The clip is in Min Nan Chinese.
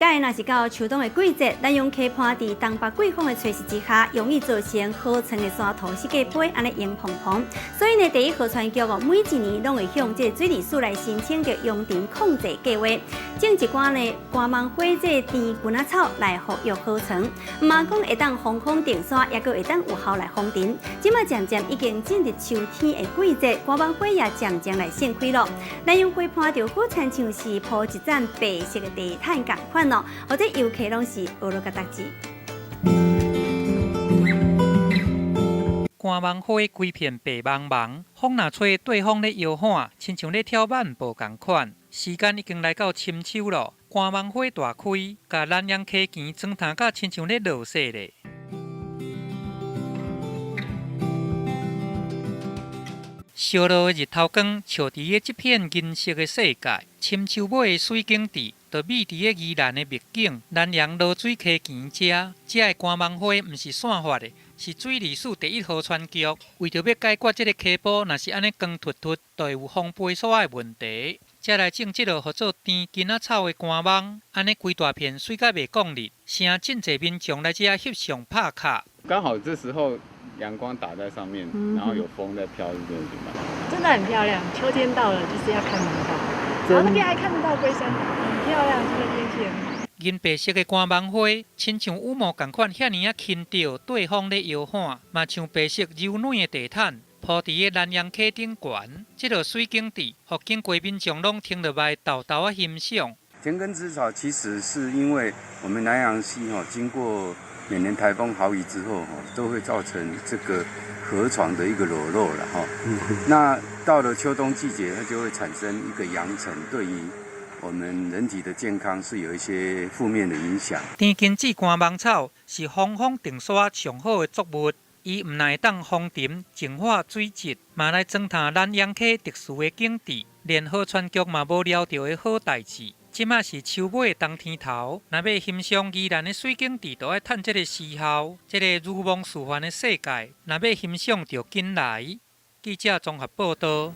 蓋若是到秋冬的季節，南陽溪畔佇東北季風的吹襲之下，容易造成河床的沙土四界飛，按呢湧蓬蓬。所以呢，第一河川局哦，每一年攏會向這個水利署來申請著揚塵控制計劃，種一寡呢肝芒花這個甜菌仔草來復育河床，毋但講會當防風定沙，也閣會當有效來防塵。這馬漸漸已經進入秋天的季節，肝芒花也漸漸來盛開囉。南陽溪畔就好親像是鋪一層白色的地毯仝款哦，予這遊客攏是呵囉佮得志。肝芒花規片白茫茫，風若吹，綴風咧搖晃，親像咧跳慢步仝款。時間已經來到深秋囉，肝芒花大開，共南陽溪墘裝扮甲親像咧落雪咧。燒熱的日頭光，照佇个這片銀色的世界，深秋尾的水景致，就覕佇个宜蘭的秘境南陽濁水溪墘遮。遮的肝芒花毋是散發的，是水利署第一河川局為著欲解決這个溪埔，若是按呢光禿禿，就會有風飛沙的問題，才來種這个號做甜根仔草的肝芒，按呢規大片媠甲袂講理，成真濟民眾來遮翕相拍卡。剛好這時候陽光打在上面，然後有風在飄，真的很漂亮。秋天到了，就是要看芒花，然後那邊還看得到龜山島，很漂亮。這個天氣很好。銀白色的肝芒花，親像羽毛仝款，遐爾仔輕巧，綴風咧搖晃，嘛像白色柔軟的地毯鋪佇个南陽溪頂懸。這个媠景致，予經過民眾攏停落來沓沓仔欣賞。田根子草其實是因為我們南陽溪吼，經過每年颱風豪雨之後，都會造成這個河床的一個裸露了哈。那到了秋冬季節，它就會產生一個揚塵，對於我們人體的健康是有一些負面的影響。田根子肝芒草是防風定沙上好的作物，伊毋但會當防塵、淨化水質，嘛來裝扮南陽溪特殊的景致，連河川局嘛無料著的好代誌。這馬是秋尾的冬天頭，若欲欣賞宜蘭的媠景致，就愛趁這个時候，這個如夢似幻的世界，若欲欣賞，就緊來。記者綜合報導。